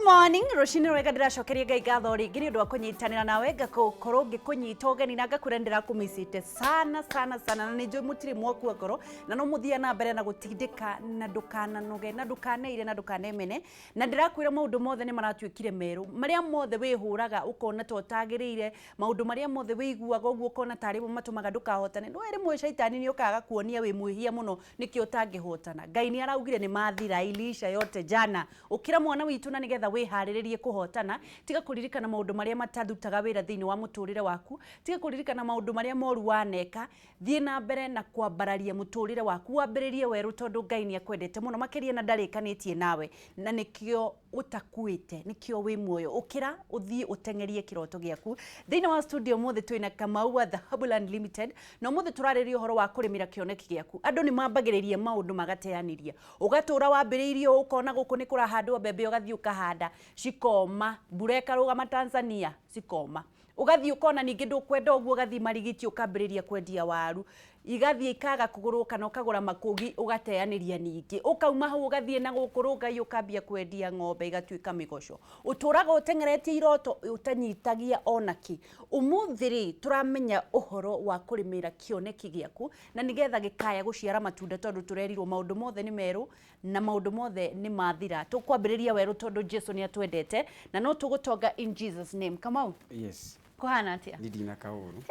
Morning, rũcinĩ rwega. Ndĩracokeria Ngai ngatho rĩngĩ nĩ ũndũ wa kũnyitanĩra nawe, ngakorwo ngĩkũnyita ũgeni na ngakwĩra nĩndĩrakũmicĩte sana sana sana, na nĩ njũĩ mũtirĩ mwakua ngoro na no mũthiaga na mbere na gũtindĩka, na ndũkananoge na ndũkaneire na ndũkanemene. Na ndĩrakwĩra maũndũ mothe nĩ maratuĩkire merũ, marĩa mothe wĩhũraga ũkona ta ũtagĩrĩire, maũndũ marĩa mothe wĩiguaga ũguo ũkona tarĩ mo matũmaga ndũkahotane. Nĩ rĩmwe caitani nĩ okaga kuonia wĩ mwĩhia mũno nĩkĩo ũtangĩhotana. Ngai nĩ araugire nĩ mathira, iliisha yote jana. Ũkĩra mwana witũ na nĩgetha wĩharĩrĩrie kũhotana. Tiga kũririkana maũndũ marĩa matarutaga wĩra thĩinĩ wa mũtũrĩre waku, tiga kũririkana maũndũ marĩa moru waneka. Thiĩ na mbere na kwambararia mũtũrĩre waku, wambĩrĩrie werũ, tondũ Ngai nĩ akwendete mũno makĩria na ndarĩkanĩtie nawe, na nĩkĩo ũtakuĩte, nĩkĩo wĩ muoyo. Ũkĩra ũthiĩ ũteng'erie kĩroto gĩaku. Thĩinĩ wa studio ũmũthĩ twĩna Kamau wa Dhahabuland Limited, na ũmũthĩ tũrarĩrĩria ũhoro wa kũrĩmĩra kĩoneki gĩaku. Andũ nĩ mambagĩrĩria maũndũ magateanĩria. Ũgatũra wambĩrĩirie ũũ, ũkona gũkũ nĩ kũrahandwo mbembe, ũgathiĩ ũkahanda cikoma, mbura ĩkarũgama Tanzania cikoma. Ũgathiĩ ũkona ningĩ ndũkwenda ũguo, ũgathiĩ Marigiti ũkambĩrĩria kwendia waru, igathiĩ ikaga kũgũrwo, kana ũkagũra makũgi ũgateanĩria ningĩ. Ũkauma hau ũgathiĩ na gũkũ Rũngai ũkambia kwendia ng'ombe igatuĩka mĩgoco. Ũtũraga ũteng'eretie iroto ũtanyitagia ona kĩ. Ũmũthĩ rĩ, tũramenya ũhoro wa kũrĩmĩra kĩoneki gĩaku na nĩgetha gĩkaya gũciara matunda, tondũ tũrerirwo maũndũ mothe nĩ merũ na maũndũ mothe nĩ mathira. Tũkwambĩrĩria werũ tondũ Jesu nĩ atwendete na no tũgũtonga in Jesus name. Kamau. Yes. Kũhana atĩa? Niĩ ndina kaũru.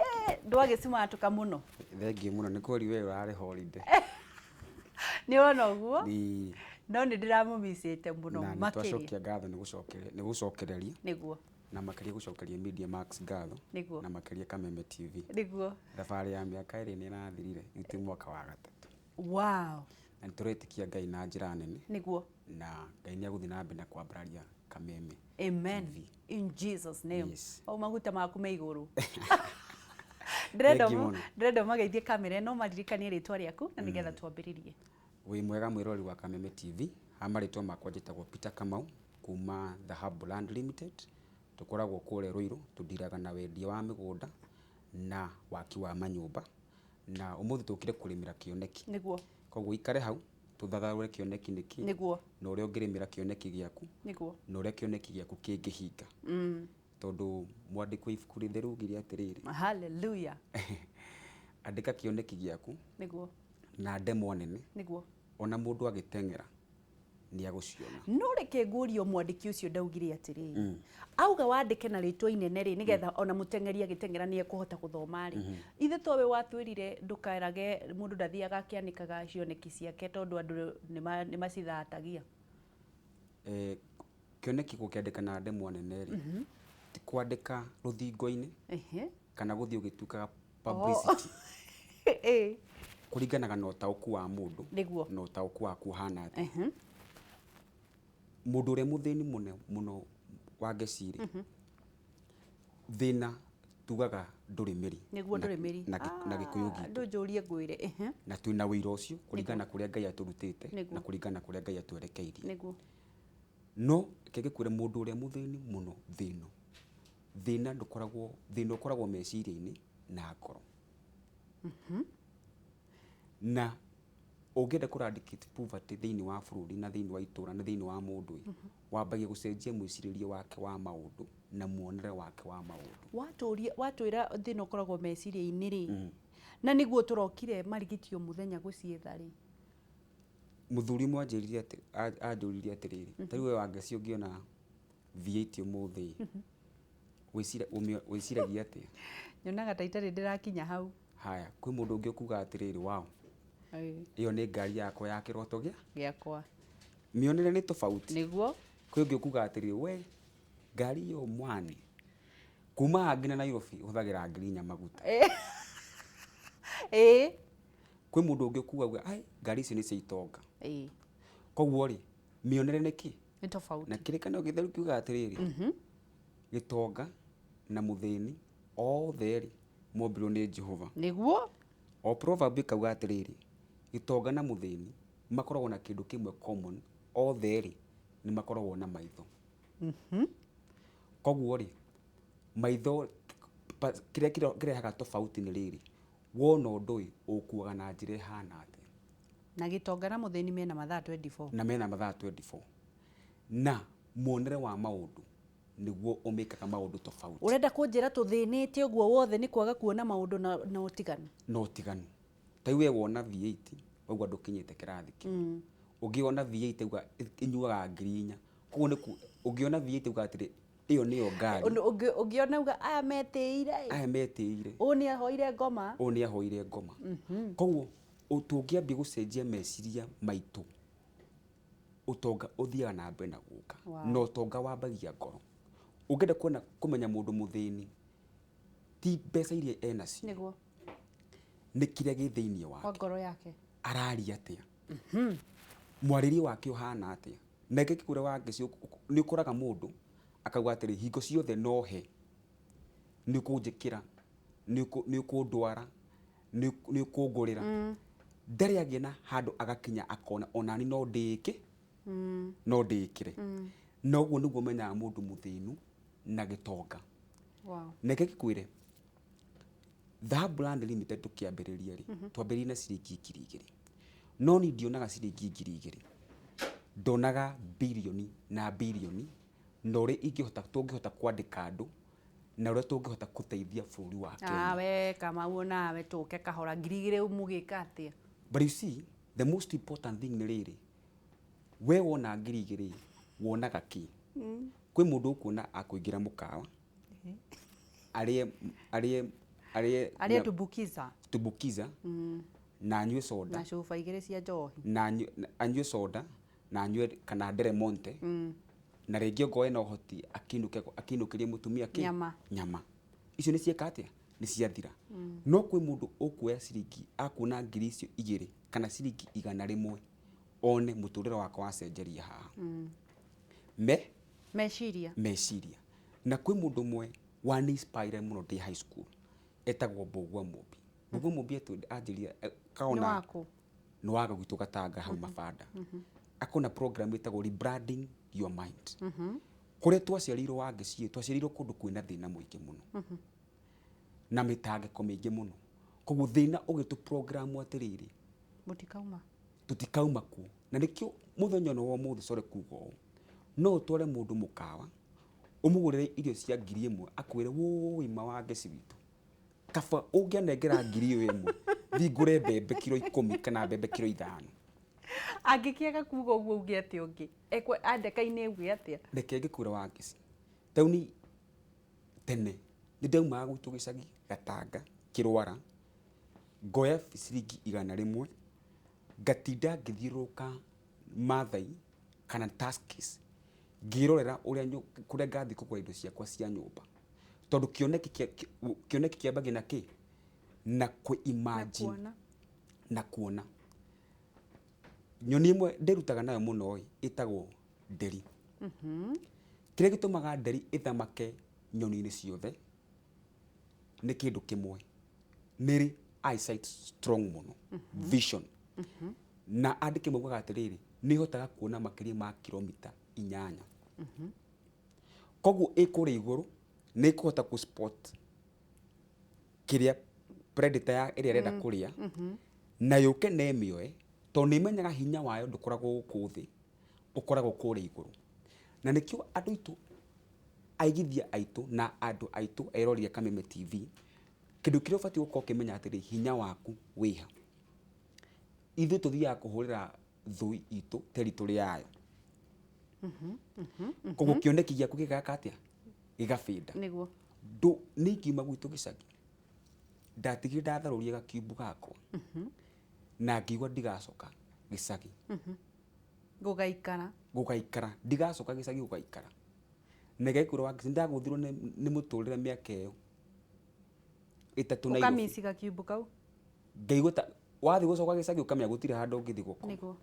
Ndwagĩcimatũka mũno. Thengiũ mũno, nĩ kweri we ũrarĩ holiday. Nĩ wona ũguo? Ĩĩ. No nĩ ndĩramũmicĩte mũno Na nĩ makĩria. twacokia ngatho nĩ gũcokereria. Na makĩria gũcokeria Media Max ngatho. Na makĩria Kameme TV. Thabarĩ ya mĩaka 2 nĩ ĩrathirire, rĩu twĩ mwaka wa gatatũ. Na nĩ tũretĩkia Ngai na njĩra nene. Na Ngai nĩ egũthiĩ na mbere na kwambararia Kameme Amen. TV. In Jesus name. Yes. Au maguta maku me igũrũ. Ndĩrenda Thengiũ mũno. Ndĩrenda ũmageithie kamera ĩno, maririkanie rĩtwa rĩaku na nĩgetha twambĩrĩrie. Wĩ mwega mwĩroreri wa Kameme TV. Ha marĩtwa makwa njĩtagwo Peter Kamau kuma Dhahabu Land Limited. Tũkoragwo kũrĩa Ruiru, tũndiraga na wendia wa mĩgũnda na waki wa manyũmba. Na ũmũthĩ tũkire kũrĩmĩra kĩoneki. Koguo ikare hau tũthathaũre kĩoneki nĩ kĩ, na ũrĩa ũngĩrĩmĩra kĩoneki gĩaku, na ũrĩa kĩoneki gĩaku kĩngĩhinga. Tondũ mwandĩki wa ibuku rĩtheru augire atĩrĩrĩ, Hallelujah. Andĩka kĩoneki gĩaku na ndemwa nene, ona mũndũ agĩteng'era nĩ agũciona. No reke ngũrie, mwandĩki ũcio ndaugire atĩrĩrĩ, auga wandĩke na rĩtwa inene rĩ, nĩgetha ona mũteng'eri agĩteng'era nĩ ekũhota gũthoma rĩ, ithe towe watwĩrire ndũkerage mũndũ ndathiaga akĩanĩkaga cioneki ciake tondũ andũ nĩ macithatagia? Kĩoneki gũkĩandĩka na ndemwa nene rĩ, ti kwandĩka rũthingo-inĩ kana gũthiĩ ũgĩtuĩkaga publicity. Kũringanaga na ũtaũku wa mũndũ na ũtaũku waku ũhana atĩa. Mũndũ ũrĩa mũthĩni mũno mũno wa Ngeci rĩ, thĩna tugaga ndũrĩ mĩri. Nĩguo, ndũrĩ mĩri. Na Gĩkũyũ gitũ. Ndũnjũrie ngwĩre. Na twĩna wĩira ũcio kũringana na kũrĩa Ngai atũrutĩte na kũringana na kũrĩa Ngai atwerekeirie. No reke ngĩkwĩre, mũndũ ũrĩa mũthĩni mũno thĩ ĩno, thĩna ndũkoragwo, thĩna ũkoragwo meciria-inĩ na ngoro. Na ũngĩenda kũ eradicate poverty thĩinĩ wa bũrũri na thĩinĩ wa itũra na thĩinĩ wa mũndũ ĩ, wambagia gũcenjia mwĩcirĩrie wake wa maũndũ na muonere wake wa maũndũ. Watũria, watwĩra thĩna ũkoragwo meciria-inĩ rĩ, na nĩguo tũrokire marigiti o mũthenya gũcietha rĩ. Mũthuri ũmwe anjĩrire atĩ, anjũririe atĩrĩrĩ, ta rĩu we Wangeci ũngĩona V8 ũmũthĩ, wĩciragia atĩa? Nyonaga ta itarĩ ndĩrakinya hau. Haya, kwĩ mũndũ ũngĩ ũkuga atĩrĩrĩ, wow, ĩyo nĩ ngari yakwa ya kĩroto gĩa gĩakwa. Mĩonere nĩ tofauti. Kwĩ ũngĩ ũkuga atĩrĩrĩ, we ngari ĩyo mwane kuma haha nginya Nairobi hũthagĩra 4,000 maguta. Kwĩ mũndũ ũngĩ ũkuga uga, ai, ngari icio nĩ cia itonga. Koguo rĩ, mĩonere nĩ kĩ? Nĩ tofauti. Na kĩrĩkanĩro gĩtheru kiugaga atĩrĩrĩ, gĩtonga na mũthĩni othe rĩ, mombirwo nĩ Jehova. O proverb ĩkauga atĩrĩrĩ, gĩtonga na mũthĩni makoragwo na kĩndũ kĩmwe common, othe rĩ, nĩ makoragwo na maitho. Koguo rĩ, maitho, kĩrĩa kĩrehaga tofauti nĩ rĩrĩ, wona ũndũ ĩ, ũkuaga na njĩra ĩhana atĩa. Na gĩtonga na mũthĩni mena mathaa 24. Na mena mathaa 24. Na Muonere wa maũndũ nĩguo ũmĩkaga maũndũ tofauti. Ũrenda kũnjĩra tũthĩnĩte ũguo wothe nĩ kwaga kuona maũndũ na ũtiganu? Na ũtiganu. Ta rĩu we wona V8 waigua ndũkinyĩte kĩrathi kĩu. Ũngĩona V8 auga ĩnyuaga 4,000. Koguo nĩ ũngĩona V8 auga atĩrĩ, ĩyo nĩyo ngari. Ũngĩona uga aya metĩire, aya metĩire, ũũ nĩ ahoire ngoma, ũũ nĩ ahoire ngoma. Koguo tũngĩambia gũcenjia meciria maitũ, ũtonga ũthiaga na mbere na gũka. Na ũtonga wambagia ngoro. Ũngĩenda kuona kũmenya mũndũ mũthĩni, ti mbeca iria enacio, nĩguo nĩ kĩrĩa gĩ thĩinĩ wake, ngoro yake, araria atĩa, mwarĩrie wake ũhana atĩa. Na ngĩkũra wa ngĩcio nĩ ũkoraga mũndũ akauga atĩrĩ, hingo ciothe no he, nĩ ũkũnjĩkĩra, nĩ ũkũndwara, nĩ ũkũngũrĩra. Ndarĩ agĩa na handũ agakinya akona onani no ndĩĩke, no ndĩĩkĩre. Na ũguo nĩguo menyaga mũndũ mũthĩnu na gĩtonga. Na ngĩkwĩre, Dhahabu Land Limited tũkĩambĩrĩria rĩ, twambĩrĩirie na ciringi 2,000. No niĩ ndionaga ciringi 2,000, ndonaga birioni na birioni, na ũrĩa ingĩhota, tũngĩhota kwandĩka andũ, na ũrĩa tũngĩhota gũteithia bũrũri wa Kenya. Nawe Kamau, nawe tũke kahora, 2,000 mũgĩka atĩa? But you see, the most important thing nĩ rĩrĩ, we wona 2,000 wonaga kĩ? Kwĩ mũndũ ũkuona akũingĩra mũkawa, arĩe arĩe arĩe arĩe tumbukiza, tumbukiza na anyue soda na cuba 2 cia njohi, na anyue soda na anyue kana Del Monte, na rĩngĩ ongorwo ena ũhoti akinũke akinũkĩrie mũtumia kĩ Nyama. Nyama icio nĩ cieka atĩa? Nĩ ciathira. No kwĩ mũndũ ũkuoya ciringi, akuona ngiri icio igĩrĩ kana ciringi 100, one mũtũrĩre wakwa wacenjeria haha me meciria. Meciria. Na kwĩ mũndũ ũmwe wa inspire mũno ndĩ high school, etagwo Mbũgua Mũmbi. Mbũgua Mũmbi anjĩrire kaona Nĩ waku? Nĩ wa gwitũ Gatanga hau Mabanda. Akona program ĩtagwo Rebranding Your Mind. Kũrĩa twaciarĩirwo Wangĩciĩ, twaciarĩirwo kũndũ kwĩna thĩna mũingĩ mũno na mĩtangĩko mĩingĩ mũno. Koguo thĩna ũgĩtũ program atĩrĩrĩ, mũtikauma, tũtikauma kuo. Na nĩkĩo mũthenya ũyũ wa ũmũthĩ, sorry kuga ũũ, no ũtware mũndũ mũkawa ũmũgũrĩre irio cia 1,000, akwĩre, "Wũi ma Wangeci witũ, kaba ũngĩanengera ngiri ĩyo ĩmwe thiĩ ngũre mbembe kiro 10 kana mbembe kiro 5." Angĩkĩaga kuga ũguo uge atĩa ũngĩ? Ekwe andeka-inĩ uge atĩa? Reke ngĩkwĩre Wangeci, tauni tene nĩ ndaumaga gwitũ gĩcagi Gatanga Kĩrwara, ngoya ciringi 100, ngatinda ngĩthiũrũrũka Maathai kana Tuskys ngĩrorera ũrĩa kũrĩa ngathiĩ kũgũra indo ciakwa cia nyũmba, tondũ kĩoneki kĩambagia na kĩ? Na kũ imagine. Kuona. Na kuona. Nyoni ĩmwe ndĩrutaga nayo mũno ĩ ĩtagwo nderi. Kĩrĩa gĩtũmaga nderi ĩthamake nyoni-inĩ ciothe nĩ kĩndũ kĩmwe, nĩ ĩrĩ eyesight strong mũno, vision. Na andĩki maugaga atĩrĩrĩ, nĩ ĩhotaga kuona makĩria ma kilomita 8. Koguo ĩ kũrĩa igũrũ nĩ ĩkũhota kũ spot kĩrĩa predator ya ĩrĩa ĩrenda kũrĩa, na yũke na ĩmĩoe, tondũ nĩ ĩmenyaga hinya wayo ndũkoragwo gũkũ thĩ, ũkoragwo kũrĩa igũrũ. Na nĩkĩo andũ aitũ, aigithia aitũ na andũ aitũ erori a Kameme TV, kĩndũ kĩrĩa ũbatiĩ gũkorwo ũkĩmenya atĩrĩ, hinya waku wĩha. Ithuĩ tũthiaga kũhũrĩra thũ itũ territory yayo, koguo kĩoneki gĩaku gĩgaka atĩa? Gĩgabĩnda. Ndũ nĩ ingiuma gwitũ gĩcagi, ndatigire ndatharũria gakiumbu gakwa na ngĩigua ndigacoka gĩcagi. Gũgaikara. Gũgaikara, ndigacoka gĩcagi gũgaikara. Na ngaikũra wa ndagũthirwo nĩ mũtũrĩre mĩaka ĩyo 3 Nairobi. Ũkamici gakiumbu kau. Ngaigua ta wathiĩ gũcoka gĩcagi ũkamenya gũtirĩ handũ ũngĩthiĩ gũkoma.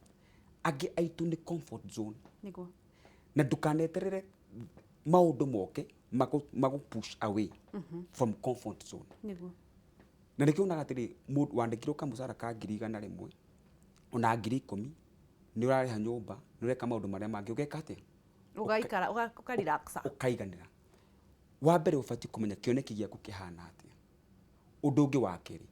Angĩ aitũ nĩ comfort zone. Na ndũkaneterere maũndũ moke magũ push away from comfort zone. Na nĩkĩo wonaga atĩrĩ, mũndũ wandĩkirwo kamũcara ka 100,000 ona 10,000, nĩ ũrarĩha nyũmba, nĩ ũreka maũndũ marĩa mangĩ, ũgeka atĩa? Ũgaikara, ũkarelaxa. Ũkaiganĩra. Wa mbere ũbatiĩ kũmenya kĩoneki gĩaku kĩhana atĩa. Ũndũ ũngĩ wa kerĩ,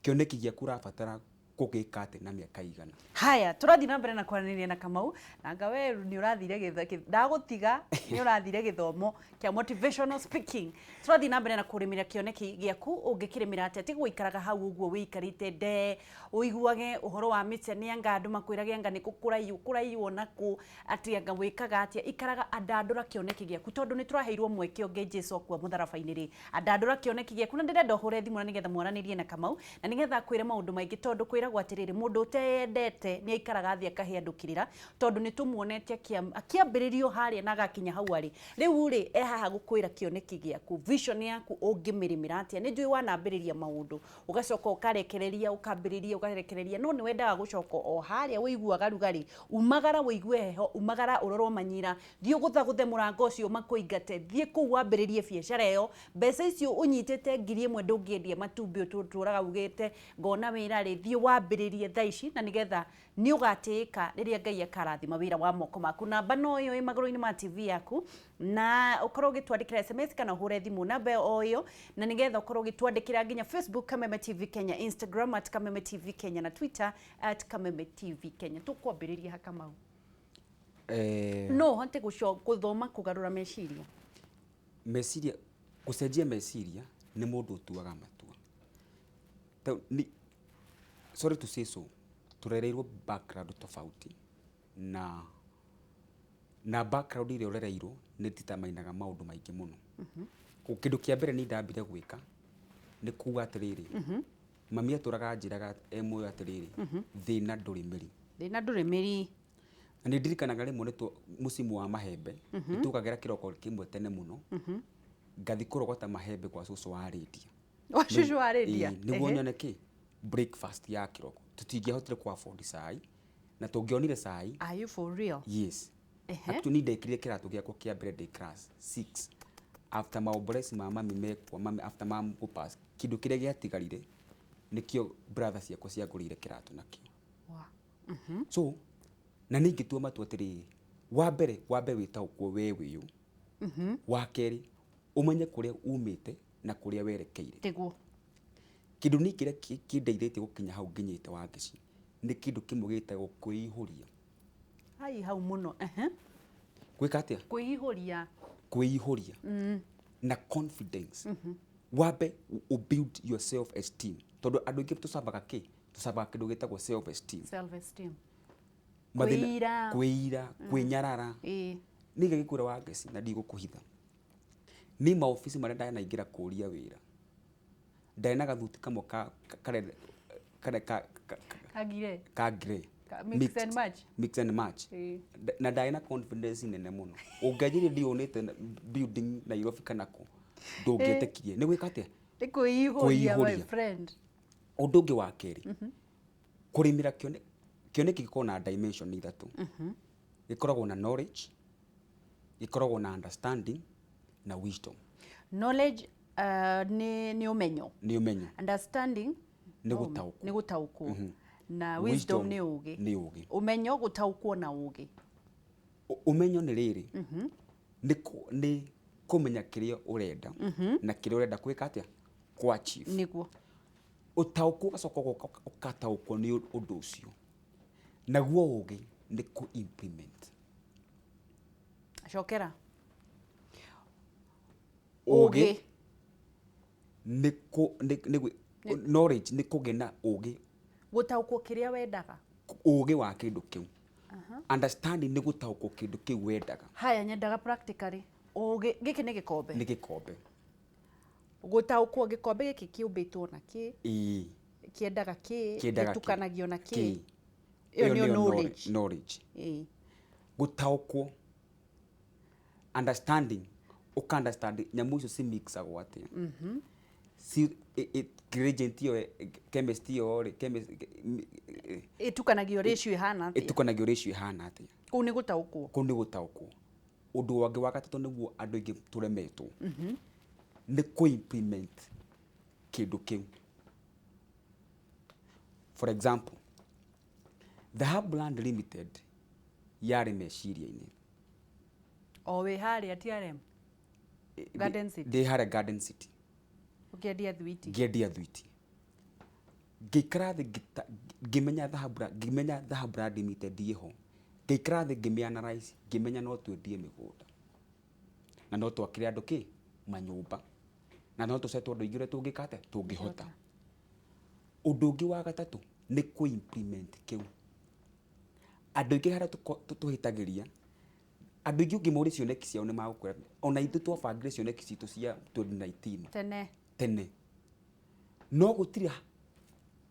kĩoneki gĩaku ũrabatara Kũgĩka atĩ na mĩaka igana. Haya, tũrathiĩ na mbere na kwaranĩria na Kamau, na anga we nĩ ũrathire ndagũtiga, nĩ ũrathire gĩthomo kĩa motivational speaking. Tũrathiĩ na mbere na kũrĩmĩra kĩoneki gĩaku. Ũngĩkĩrĩmĩra atĩa? Ti gũikaraga hau ũguo wĩikarĩte nde ũiguage ũhoro wa mĩtĩ, anga andũ makwĩrage anga nĩ kũraiywo kũraiywo nakũ, atĩ anga wĩkaga atĩa. Ikaraga, andandũra kĩoneki gĩaku, tondũ nĩ tũraheirwo mweke ũngĩ Jesu akua mũtharaba-inĩ rĩ. Andandũra kĩoneki gĩaku, na ndĩrenda ũhũre thimũ na nĩgetha mwaranĩrie na Kamau, na nĩgetha akwĩre maũndũ maingĩ, tondũ kwĩragwo atĩrĩrĩ, mũndũ ũteyendete nĩ aikaraga thĩ akahe andũ kĩrĩra, tondũ nĩ tũmuonete akĩambĩrĩrio harĩa na agakinya hau arĩ rĩu rĩ. E haha gũkwĩra kĩoneki gĩaku, vision yaku, ũngĩmĩrĩmĩra atĩa. Nĩ njũĩ wanambĩrĩria maũndũ, ũgacoka ũkarekereria, ũkambĩrĩria, ũkarekereria, no nĩ wendaga gũcoka o harĩa ũiguaga rugarĩ. Umagara ũigue heho, umagara ũrorwo manyira, thiĩ ũgũthagũthe mũrango ũcio makũingate, thiĩ kũu wambĩrĩrie biacara ĩyo. Mbeca icio ũnyitĩte 1000 ndũngĩendia matumbĩ, ũtũraga ugĩte ngona wĩra rĩ. Thiĩ wambĩrĩrie thaa ici, na nĩgetha nĩ ũgatĩĩka rĩrĩa Ngai akarathima wĩra wa moko maku. Namba no ĩyo ĩ magũrũ-inĩ ma TV yaku, na ũkorwo ũgĩtwandĩkĩra SMS kana ũhũre thimũ namba o ĩyo, na nĩgetha ũkorwo ũgĩtwandĩkĩra nginya Facebook Kameme TV Kenya, Instagram @KamemeTV Kenya na Twitter @KamemeTV Kenya. Tũkwambĩrĩria ha, Kamau? No ũhote gũthoma kũgarũra meciria? Meciria, gũcenjia meciria nĩ mũndũ ũtuaga matua. Sorry to say so, tũrereirwo background tofauti, na background ĩrĩa ũrereirwo nĩ determinaga maũndũ maingĩ mũno. Kĩndũ kĩa mbere nĩ ndambire gwĩka nĩ kuga atĩrĩrĩ, mami atũraga anjĩraga e muoyo atĩrĩrĩ, "Thĩna ndũrĩ mĩri." Thĩna ndũrĩ mĩri. Na nĩ ndirikanaga rĩmwe nĩ mũcimu wa mahembe, nĩ tũkagĩra kĩroko kĩmwe tene mũno, ngathi kũrogota mahembe kwa cũcũ wa rĩndia. Wa cũcũ wa rĩndia. Ĩĩ, nĩguo nyone kĩ breakfast ya kĩroko. Tũtingĩahotire ku afford cai, na tũngĩonire cai. Are you for real? Yes. Actually, ndekire kĩratũ gĩakwa kĩa mbere ndĩ class 6 after maombolezi ma mami mekwo, mami after mam gũpass, kĩndũ kĩrĩa gĩatigarire nĩkĩo brother ciakwa ciangũrĩire kĩratũ nakĩo. So na nĩ ingĩtua matua atĩrĩrĩ, wa mbere wambe wĩtaũkwo we wĩyũ, wa kerĩ ũmenye kũrĩa umĩte na kũrĩa werekeire. Kĩndũ nĩ kĩrĩa kĩndeithĩtie gũkinya hau nginyĩte, Wangeci, nĩ kĩndũ kĩmwe gĩtagwo kwĩihũria. Hai hau mũno. Gwĩka atĩa? Kwĩihũria. Kwĩihũria na confidence. Wambe build your self esteem, tondũ andũ aingĩ tũcambaga kĩ tũcambaga kĩndũ gĩtagwo self esteem. Self esteem. Kwĩira. Kwĩira, kwĩnyarara. Nĩ gĩkwĩra, Wangeci, na ndigũkũhitha, niĩ maobici marĩa ndanaingĩra kũria wĩra, ndarĩ na gathuti kamwe ka karĩa karĩa ka Kagire. Ka grey. Mix and match. Mix and match. Na ndarĩ na confidence nene mũno, ũngĩanjirie ndionĩte building Nairobi kana kũ, ndũngĩetĩkirie. Nĩ gwĩka atĩa? Nĩ kwĩihũria, my Kwĩihũria. friend. Ũndũ ũngĩ wa kerĩ, kũrĩmĩra kĩoneki gĩkoragwo na dimension ithatũ. Gĩkoragwo na knowledge, gĩkoragwo na understanding na wisdom. Knowledge nĩ ũmenyo. Nĩ ũmenyo. Understanding? Nĩ gũtaũkwo. Nĩ gũtaũkwo. Na wisdom nĩ ũgĩ. Nĩ ũgĩ. Ũmenyo, gũtaũkwo na ũgĩ. Ũmenyo nĩ rĩrĩ, nĩ kũmenya kĩrĩa ũrenda na kĩrĩa ũrenda gwĩka atĩa, kũ achieve. Ũtaũkũ ũgacoka ũgoka ũkataũkwo nĩ ũndũ ũcio. Naguo ũgĩ nĩ kũ implement. Cokera. Ũgĩ nĩ kũ nĩ nĩ knowledge nĩ kũgĩa na ũgĩ. Gũtaũkwo kĩrĩa wendaga. Ũgĩ wa kĩndũ kĩu. Understanding nĩ gũtaũkwo kĩndũ kĩu wendaga. Haya, nyendaga practically. Ũgĩ, gĩkĩ nĩ gĩkombe. Nĩ gĩkombe. Gũtaũkwo gĩkombe gĩkĩ kĩũmbĩtwo na kĩ, kĩendaga kĩ, Kĩendaga kĩ. gĩtukanagio na kĩ. Kĩ. Ĩyo nĩyo nĩyo knowledge. Knowledge. Gũtaũkwo, understanding, ũka understand nyamũ icio ci mixagwo atĩa, gradient ĩyo, chemist ĩyo rĩ, Ĩtukanagio ratio ĩhana atĩa. Ĩtukanagio ratio ĩhana atĩa. Kũu nĩ gũtaũkwo. Kũu nĩ gũtaũkwo. Ũndũ wangĩ wa gatatũ, nĩguo andũ aingĩ tũremetwo nĩ kũ-implement kĩndũ kĩu. For example, The Hub Land Limited yarĩ meciria-inĩ. O wĩ harĩa TRM Garden City. Ndĩ harĩa Garden City. Ũkĩendia thwiti. Ngĩendia thwiti, ngĩikara thĩ. Ngĩmenya Dhahabu Land Limited ĩho, ngĩikara thĩ, ngĩmĩ analyze, ngĩmenya no twendie mĩgũnda na no twakĩre andũ kĩ manyũmba na no tũcetwo andũ aingĩ ũrĩa tũngĩka atĩa, tũngĩhota. Ũndũ ũngĩ wa gatatũ nĩ kũ implement kĩu. Andũ aingĩ harĩa tũhĩtagĩria, andũ aingĩ ũngĩmoria cioneki ciao nĩ magũkwĩra. Ona ithuĩ twabangire cioneki citũ cia 2019 tene. Tene, no gũtirĩ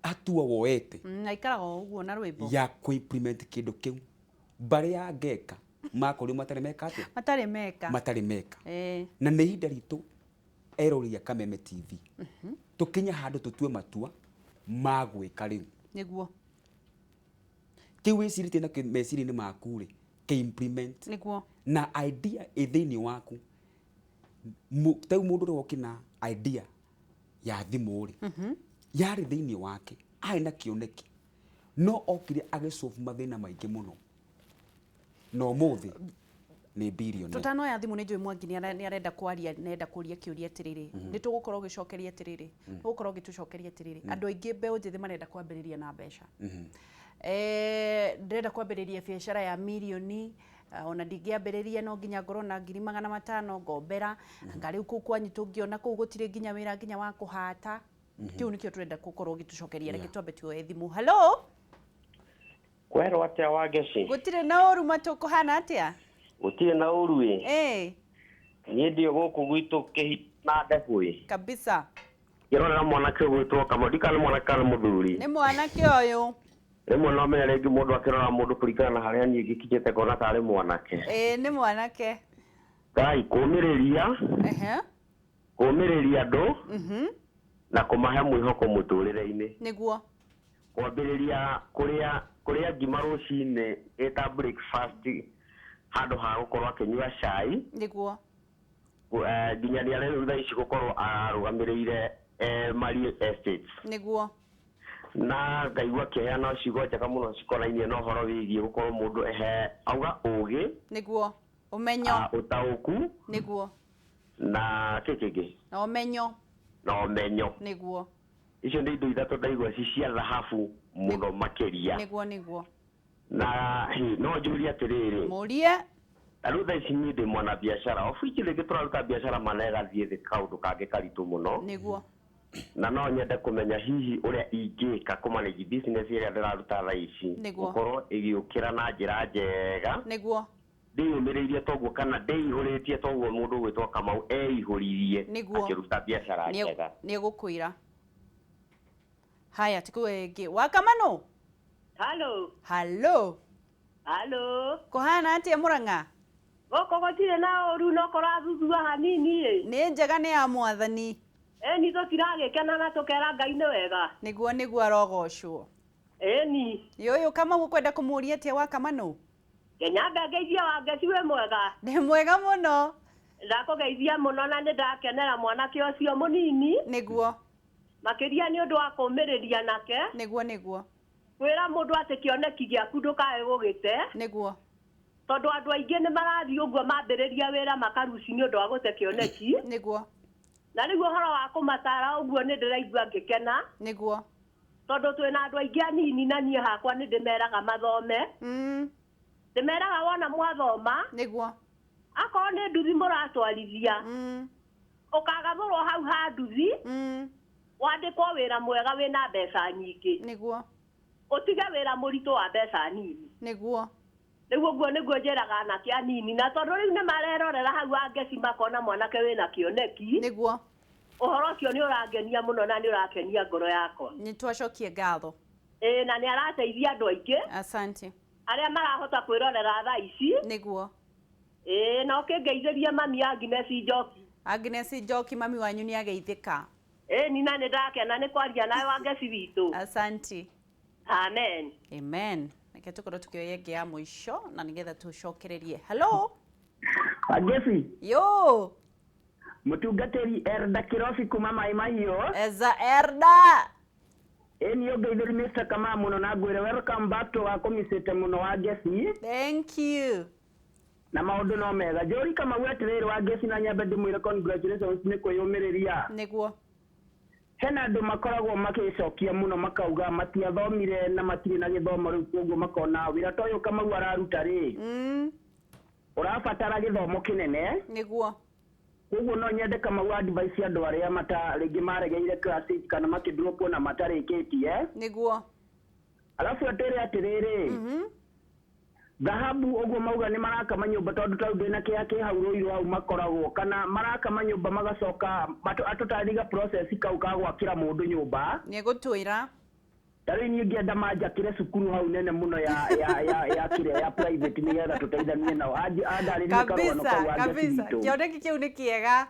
hatua woete. Aikaraga o ũguo na rwĩmbo. Ya kũ implement kĩndũ kĩu. Mbarĩ ya ngeka makorirwo matarĩ meka atĩa? Matarĩ meka. Matarĩ meka. Na nĩ ihinda ritũ erori a Kameme TV tũkinye handũ tũtue matua ma gwĩka rĩu. Kĩu wĩcirĩtie nakĩo meciria-inĩ maku rĩ, kĩ implement. Na idea ĩ thĩinĩ waku. Ta rĩu mũndũ ũrĩa wokĩ na idea ya thimũ rĩ, yarĩ thĩinĩ wake, arĩ na kĩoneki, no okire agĩsolve mathĩna maingĩ mũno, na ũmũthĩ nĩ billionaire. Tũtanoya thimũ, nĩ njũĩ Mwangi nĩ arenda kwaria, nenda kũria kĩũria atĩrĩrĩ, nĩ tũgũkorwo ũgĩcokeria atĩrĩrĩ, tũgũkorwo ũgĩtũcokeria atĩrĩrĩ, andũ aingĩ mbeũ njĩthĩ marenda kwambĩrĩria na mbeca. Ndĩrenda kwambĩrĩria biacara ya mirioni, ona ndingĩambĩrĩria no nginya ngorwo na 500,000 ngombera. Anga rĩu kũu kwanyu tũngĩona kũu gũtirĩ nginya wĩra nginya wa kũhata. Kĩu nĩkĩo tũrenda gũkorwo ũgĩtũcokeria. Reke twambe tuoye thimũ. Hello. Kwerwo atĩa, Wangeci? Gũtirĩ na ũru matũ, kũhana atĩa? Gũtirĩ na ũru ĩ. Niĩ ndĩ gũkũ gwitũ kĩhi na ndebũ ĩ. Kabisa. Ngĩrorera mwanake ũgwĩtwo Kamau, ndikana nĩ mwanake kana nĩ mũthuri. Nĩ mwanake ũyũ. Rĩmwe no menya rĩngĩ mũndũ akĩrora mũndũ kũringana na harĩa niĩ ngĩkinyĩte ngona tarĩ mwanake. Ĩĩ, nĩ mwanake. Ngai kũmĩrĩria, kũmĩrĩria andũ na kũmahe mwĩhoko mũtũrĩre-inĩ. Kwambĩrĩria kũrĩa ngima rũcinĩ ĩta breakfast handũ ha gũkorwo akĩnyua cai. Nginya nĩ arĩ thaa ici gũkorwo arũgamĩrĩire Marie Estates. Na ngaigua akĩheana ciugo njega mũno cikonainie na ũhoro wĩgiĩ gũkorwo mũndũ ehe auga ũgĩ, Nĩguo, ũmenyo. Ũtaũku. Na kĩ kĩngĩ? Na ũmenyo. Na ũmenyo. Icio nĩ indo ithatũ ndaigua ci cia thahabu mũno makĩria. Nĩguo nĩguo. Na hi, no njũrie atĩrĩrĩ, Mũrie. Ta rĩu thaa ici niĩ ndĩ mwanabiacara, of which rĩngĩ tũraruta biacara mana ĩgathiĩ thĩ, kaũndũ kangĩ karitũ mũno. Na no nyende kũmenya hihi ũrĩa ingĩka kũmanage business ĩrĩa ndĩraruta thaa ici gũkorwo ĩgĩũkĩra na njĩra njega, ndĩyũmĩrĩirie toguo kana ndĩihũrĩtie toguo mũndũ ũgwĩtwo Kamau eihũririe akĩruta biacara njega. Nĩ egũkwĩra. Haya, tikũe ĩngĩ. Wakamano. Halo. Halo. Halo. Kũhana atĩa Mũrang'a? Gũkũ gũtirĩ na ũru, no kũrathuthua hanini ĩ. Nĩ njega, nĩ ya Mwathani. Ĩni, tũtiragĩkena na tũkera Ngai nĩ wega. Nĩguo, arogocwo. Ĩni. Ĩ ũyũ Kamau ũkwenda kũmũria atĩa, Wakamano? Nyambe ngeithie Wangeci, wĩ mwega? Ndĩ mwega mũno. Ndakũgeithia mũno na nĩ ndakenera mwanake ũcio mũnini. Makĩria nĩ ũndũ wa kũũmĩrĩria nake. Nĩguo nĩguo. Kwĩra mũndũ atĩ kĩoneki gĩaku ndũkae gũgĩte. Tondũ andũ aingĩ nĩ marathiĩ ũguo mambĩrĩria wĩra makaruci nĩ ũndũ wa gũte kĩoneki. Na rĩu ũhoro wa kũmatara ũguo nĩ ndĩraigua ngĩkena. Tondũ twĩna andũ aingĩ anini na niĩ hakwa nĩ ndĩmeraga mathome. Ndĩmeraga wona mwathoma, akorwo nĩ nduthi mũratwarithia, ũkagathũrwo hau ha nduthi, wandĩkwo wĩra mwega wĩna mbeca nyingĩ. Ũtige wĩra mũritũ wa mbeca nini. Rĩu ũguo nĩguo njĩraga anake anini, na tondũ rĩu nĩ marerorera hau Wangeci makona mwanake wĩna kĩoneki. Ũhoro ũcio nĩ ũrangenia mũno na nĩ ũrakenia ngoro yakwa. Nĩ twacokie ngatho. Ĩĩ, na nĩ arateithia andũ aingĩ. Asante. Arĩa marahota kwĩrorera thaa ici. Ĩĩ, na ũkĩngeithĩrie mami Agnes Njoki. Agnes Njoki, mami wanyu nĩ ageithĩka. Ĩni, na nĩ ndakena nĩ kwaria nawe, Wangeci witũ. Asante. Amen. Amen. Reke tũkorwo tukĩoya ĩngĩ ya mũico na nĩgetha tũcokererie. Hello. Wangeci. Yo. Mũtungatĩri Elda Kĩrobi kuma Maĩ Mahiũ. Eza Erda. Ĩni, ũngeithĩri Mr. Kamau mũno na ngwĩre welcome back to wakũmicĩte mũno, Wangeci. Thank you. Na maũndũ no mega. Njũri Kamau atĩrĩrĩ, Wangeci, na nyambe ndĩmwĩre congratulations nĩ kwĩyũmĩrĩria. Hena andũ makoragwo magĩcokia mũno makauga matiathomire na matirĩ na gĩthomo rĩu, koguo makona wĩra ta ũyũ Kamau araruta rĩ, ũrabatara gĩthomo kĩnene. Nĩguo. Koguo no nyende Kamau advice andũ arĩa mata rĩngĩ maregeire class 8 kana makĩdrop na matarĩkĩtie. Nĩguo. Alafu atwĩre atĩrĩrĩ, dhahabu ũguo mauga nĩ maraka manyũmba, tondũ tau ndĩna kĩa kĩ hau Rũirũ hau makoragwo, kana maraka manyũmba magacoka atũtarĩria process kau ka gwakĩra mũndũ nyũmba. Nĩegũtwĩra. Ta rĩu niĩ ngĩenda manjakĩre cukuru hau nene mũno ya kĩrĩa ya private, nĩgetha tũteithanie nao. Andarĩrie karũgano kau Kabisa. Kĩoneki kĩu nĩ kĩega.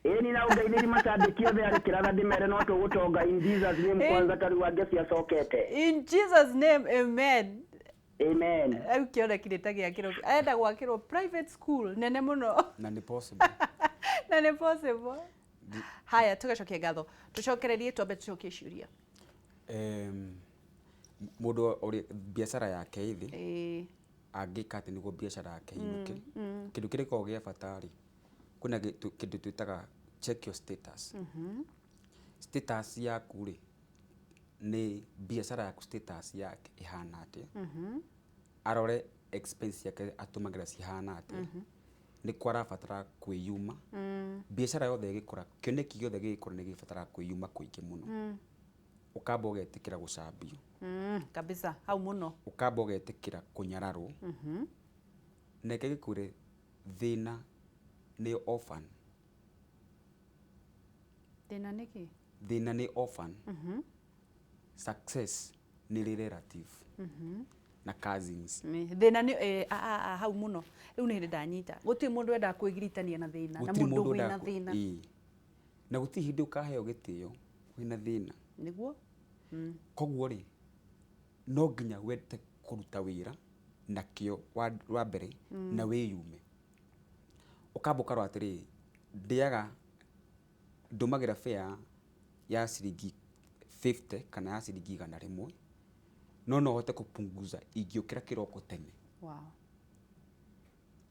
Ĩni na ũngeithĩri macambĩki othe arĩ kĩratha ndĩmere no tũgũtonga in Jesus name. Kwanza ta rĩu Angeci acokete. In Jesus name, amen. Amen. Rĩu kĩoneki nĩ ta gĩakĩrwo, arenda gwakĩrwo private school nene mũno. Na nĩ possible. Na nĩ possible. Haya, tũgacokia ngatho, tũcokererie, twambe tũcokie ciũria. Mũndũ ũrĩa biacara yake ĩthĩ angĩka atĩ nĩguo biacara yake ĩinũke, kĩndũ kĩrĩa gĩkoragwo gĩa bata rĩ, kwĩna kĩndũ twĩtaga check your status. Status yaku rĩ, nĩ biacara yaku status yake ĩhana atĩa, arore expense yake atũmagĩra cihana atĩa, nĩ kwa arabatara kwĩyuma. Biacara yothe ĩgĩkũra, kĩoneki gĩothe gĩgĩkũra, nĩ gĩbataraga kwĩyuma kũingĩ mũno. Ũkamba ũgetĩkĩra gũcambio. Kabisa, hau mũno. Ũkamba ũgetĩkĩra kũnyararwo. Na reke ngĩkwĩre, thĩna nĩ orphan. Thĩna nĩkĩ? Thĩna nĩ orphan, success nĩ relative na cousins. Thĩna nĩ hau mũno. Rĩu nĩ hĩndĩ ndanyita, gũtirĩ mũndũ wendaga kwĩgiritania na thĩna na Gũtirĩ mũndũ mũndũ wĩna wendaga thĩna. Ĩĩ. Na gũtirĩ hĩndĩ ũkaheo gĩtĩo wĩna thĩna. Nĩguo. Koguo rĩ, no nginya wende kũruta wĩra na kĩo wa mbere na wĩyume. Ũkamba ũkarora atĩrĩrĩ, ndĩaga, ndũmagĩra fare ya ciringi 50 kana ya ciringi 100, no hote kũpunguza ingĩũkĩra kĩroko tene.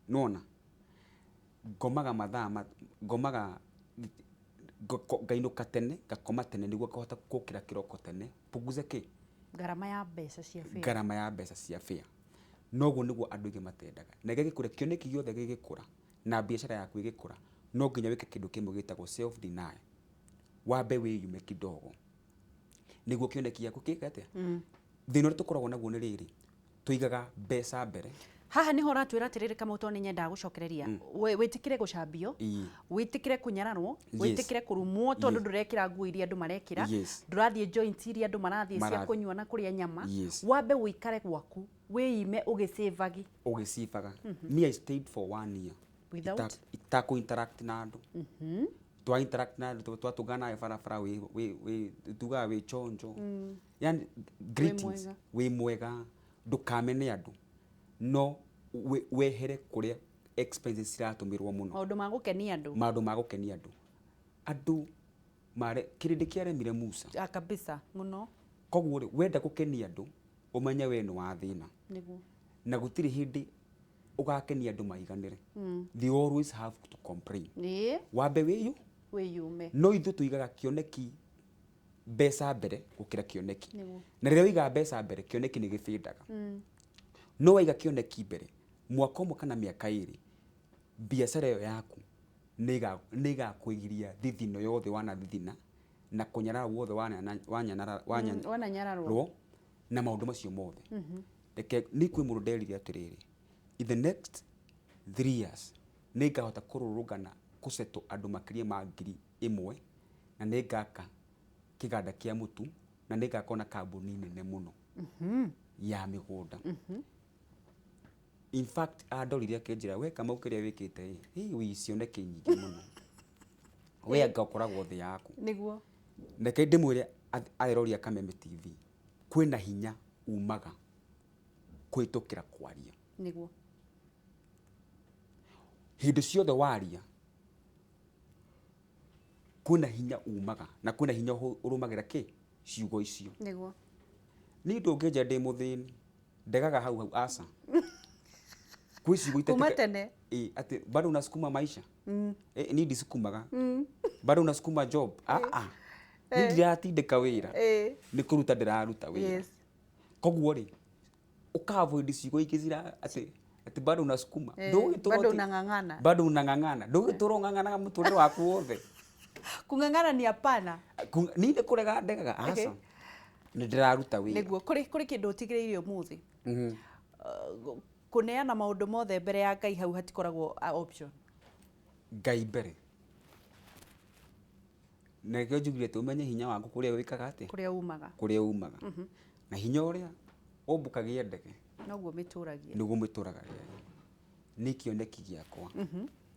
Nona ngomaga mathaa ngomaga ngainũka tene, ngakoma tene nĩguo ngahota gũkĩra kĩroko tene, punguze kĩ? Ngarama ya mbeca cia fare. Ngarama ya mbeca cia fare. Noguo nĩguo andũ aingĩ matendaga. Na gĩgĩkũra, kĩoneki gĩothe gĩgĩkũra na biacara yaku ĩgĩkũra, no nginya wĩke kĩndũ kĩmwe gĩtagwo self deny. Wambe wĩyume kidogo nĩguo kĩoneki gĩaku gĩke atĩa. Thĩna ũrĩa tũkoragwo naguo nĩ rĩrĩ, tũigaga mbeca mbere. Haha niho ũratwĩra atĩrĩrĩ, Kamau, tondũ nĩ nyendaga gũcokereria. Wĩtĩkĩre gũcambio, wĩtĩkĩre kũnyararwo, wĩtĩkĩre kũrumwo, tondũ ndũrekĩra nguo iria andũ marekĩra, ndũrathiĩ joint iria andũ marathiĩ cia kũnyua na kũrĩa nyama. Wambe ũikare gwaku, wĩime ũgĩcĩvagi. Ũgĩcibaga. Me, I stayed for one year Without? Itakũ interact na andũ. Twa interact na andũ, twatũngana nawe barabara, wĩ tugaga wĩ chonjo, yani greetings, mwega. Wĩ mwega, ndũkamene andũ, no wehere kũrĩa expenses ciratũmĩrwo mũno. Maũndũ ma gũkenia andũ. Maũndũ ma gũkenia andũ. Andũ mare kĩrĩndĩ kĩaremire Musa. Ah, kabisa mũno. Koguo rĩ, wenda gũkenia andũ, ũmenye we nĩ wa thĩna. Na gũtirĩ hĩndĩ ũgakenia andũ maiganĩre. They always have to complain. Wambe wĩyũ Wĩyume. No ithuĩ tũigaga kĩoneki mbeca mbere gũkĩra kĩoneki. Na rĩrĩa waiga mbeca mbere, kĩoneki nĩ gĩbĩndaga. No waiga kĩoneki mbere, mwaka ũmwe kana mĩaka 2, biacara ĩyo yaku nĩ ĩgakwĩgiria thithino yothe wanathithina na kũnyarara wothe Wananyararwo. Rwo, na maũndũ macio mothe. Reke nĩ kwĩ mũndũ nderire atĩrĩrĩ, in the next 3 years nĩ ngahota kũrũrũngana kũsettle andũ makĩria ma 1000, na nĩ ngaka kĩganda kĩa mũtu, na nĩ ngakorwo na kambuni nene mũno ya mĩgũnda. In fact, andorire akĩnjĩra, "We Kamau, kĩrĩa wĩkĩte ĩ wĩ cioneki nyingĩ mũno, we anga ũkoragwo thĩ yaku." Reke ndĩmwĩre, arori a Kameme TV, kwĩna hinya umaga kũhĩtũkĩra kwaria. Hĩndĩ ciothe waria, kwĩna hinya umaga na kwĩna hinya ũrũmagĩra kĩ ciugo icio. Niĩ ndũngĩnja ndĩ mũthĩni, ndegaga hau hau, aca, kwĩ ciugo Kuma tene. Ĩ, atĩ bado unasukuma maisha. Niĩ ndisukumaga. Bado unasukuma job, ah ah. Niĩ ndiratindĩka wĩra, nĩ kũruta ndĩraruta wĩra. Koguo rĩ, ũka-avoid ciugo ingĩ cira atĩ atĩ bado unasukuma. Ndũgĩtũra bado unang'ang'ana. Bado unang'ang'ana, ndũgĩtũra ũng'ang'anaga mũtũrĩre waku wothe. Kung'ang'ana ni hapana. Niĩ nĩ kũrega ndegaga, aca, nĩ ndĩraruta wĩra. Nĩguo kũrĩ kĩndũ ũtigĩrĩire ũmũthĩ. Kũneana maũndũ mothe mbere ya Ngai hau hatikoragwo option. Ngai mbere. Na nĩkĩo njugire atĩ ũmenye hinya waku kũrĩa wĩkaga atĩa? Kũrĩa umaga. Kũrĩa umaga. Na hinya ũrĩa ũmbũkagia ndege noguo mĩtũragia. Nĩguo mĩtũraga rĩera. Nĩ kĩoneki gĩakwa.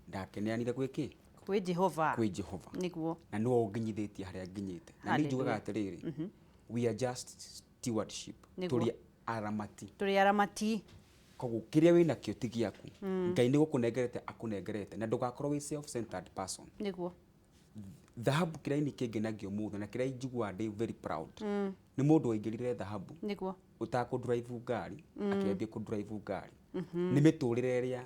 Ndakĩneanire gwĩ kĩ? Kwĩ Jehova. Kwĩ Jehova. Nĩguo. Na nĩwe ũnginyithĩtie harĩa nginyĩte. Na niĩ njugaga atĩrĩrĩ, we are just stewardship. Tũrĩ aramati. Tũrĩ aramati. Koguo kĩrĩa wĩnakĩo ti gĩaku. Ngai nĩ gũkũnengerete akũnengerete, na ndũgakorwo wĩ self-centered person. Nĩguo. Thahabu kĩrĩa ini kĩngenagia ũmũthĩ na kĩrĩa njiguaga ndĩ very proud. Nĩ mũndũ waingĩrire thahabu. Nĩguo. Ũtakũ drive ngari, akĩambia kũ drive ngari. Nĩ mĩtũrĩre ĩrĩa